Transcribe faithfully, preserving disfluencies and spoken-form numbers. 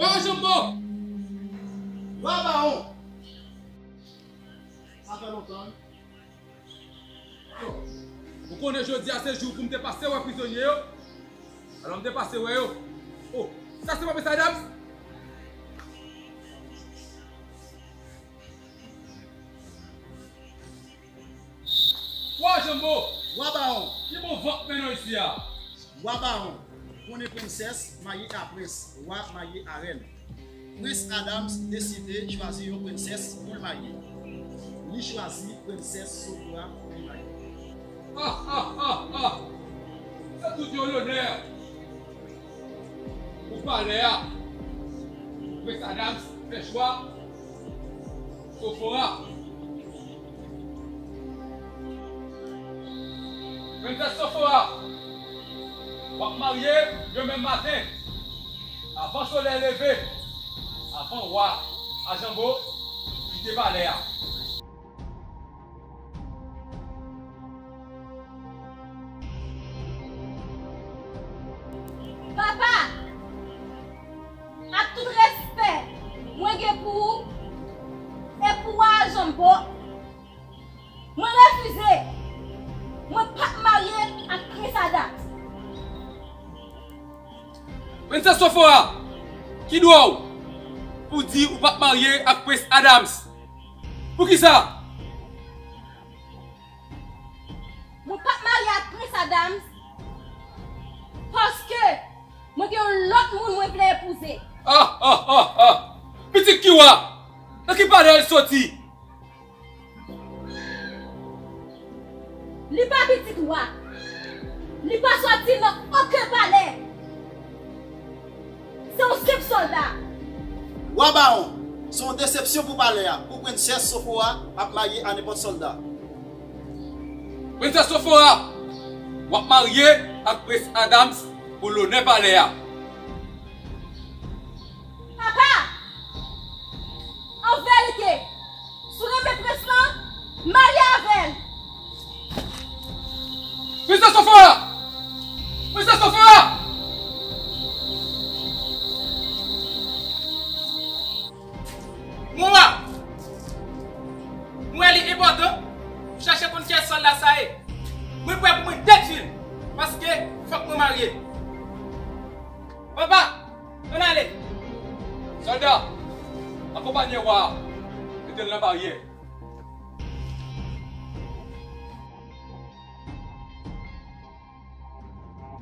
Wa Janbo! Wa Bawon! Sa fè lontan, wi. Ou konnen jodi a se jou pou m te pase wè prizonye yo. Alò m te pase wè yo. O, sa se pa Prince Adams? Wa Janbo! Wa Bawon! Ki bon van k mennen w isi a? Wa Bawon, konnen prensès marye a prens, wa marye a rèn. Prens Adams deside chwazi yon prensès pou l marye. Li chwazi prensès Sofora pou li marye. Ha, ha, ha, ha! Se tout yon lonè pou palè a. Prens Adams fè chwa Sofora. Prensès Sofora, w ap marye demen maten, avan solèy leve, avan wa a Janbo kite palè a. Papa, ak tout respè mwen gen pou ou e pou wa a Janbo, mwen refize. Mwen p ap marye ak Prens Adams. Prensès Sofora, ki dwa w pou di ou p ap marye ak Prens Adams? Poukisa? Mwen p ap marye ak Prens Adams paske mwen gen yon lòt moun mwen vle epouze. Ah, ah, ah, ah! Pitit ki wa? Nan ki palè l soti? Li pa pitit wa. Li pa soti nan okenn palè. Se yon senp sòlda. Wa Bawon, se yon desepsyon pou palè a, pou prensès Sofora ap marye a nenpòt sòlda. Prensès Sofora, w ap marye ak Prens Adams pou lonè palè a. Papa, an verite, si w renmen prens lan, marye avè l. Prensès Sofora! Prensès Sofora! Mon wa, mwen wè li enpòtan pou chache konn kiyès sòlda sa ye. Mwen prè pou mwen detwi l, paske fòk mwen marye. Papa, ann ale. Sòlda, akonpanye wa a, mete l nan baryè.